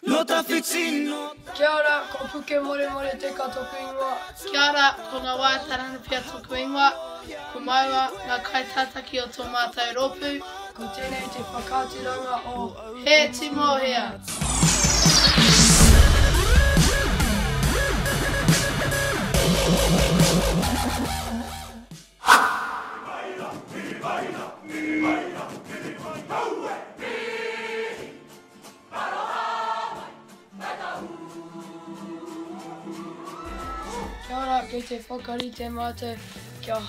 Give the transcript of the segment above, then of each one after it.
No tawhiti no. Kia ora, ko Pukemoremore Teka toku ingoa. Kia ora, ko Ngawai Taranapia toku ingoa. Ko māua ngā kaitātaki o tō mātou rōpū. Ko tēnei te whakaaturanga o. He Timohea! Kia ora, kei te whakarite mātou kia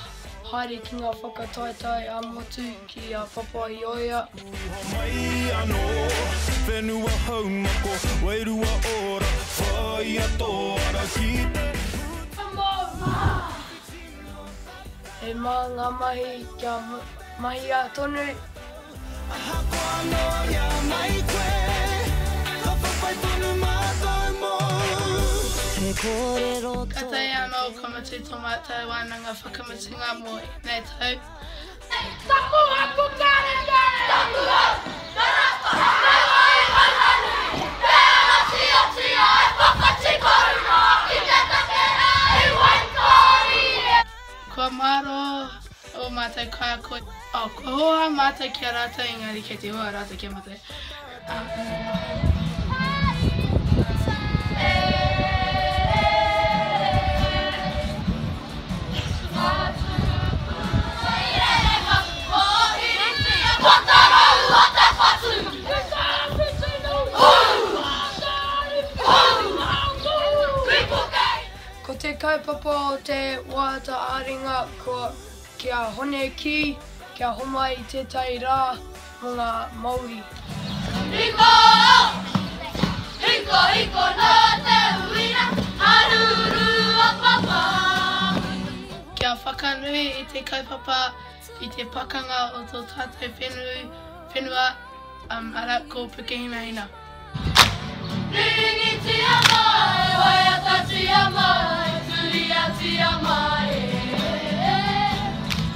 haere ki ngā whakataetae ā-motu ki a Papaioea. Mai anō, whenua haumako, wairua ora, whāia tō ara ki te. He maha ngā mahi kia mahia tonu. Ahakoa nō hea mai koe, ka whawhai tonu mātou mōu. He kōrero tō. Katahi anō ka mutu tō mātou wānanga whakamutunga mō ēnei tau. Taku aku karekare! Taku au, karaka, kaua e hauhanu, Te ara tiatia e whakatikaina ki te take i Waikarie. Kua mārō ō mātou kaiako, oh, kua hōhā mātou ki a rātou engari kei te hōhā rātou ki a mātou. Ko te kaupapa o te waiata ā-ringa ko kia hone kī, kia homai i tētahi rā mō ngā Māori. Hiko! Hiko, hiko nō te uira, haruru a papa. Kia whakanui i te kaupapa i te pakanga o tō tātou whenua, arā ko Pukehinahina. Ringitia mai, waiatatia mai, turiatia mai e.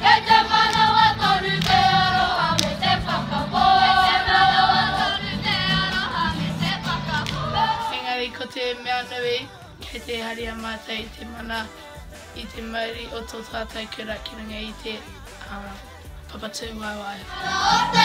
Kei te manawa tonu te aroha me te whakapono. Kei te manawa tonu te aroha me te whakapono. Engari ko te mea nui, kei te haria mātou i te mana, i te mauri o tō tātou kura ki runga i te Papatūwaewae. O te.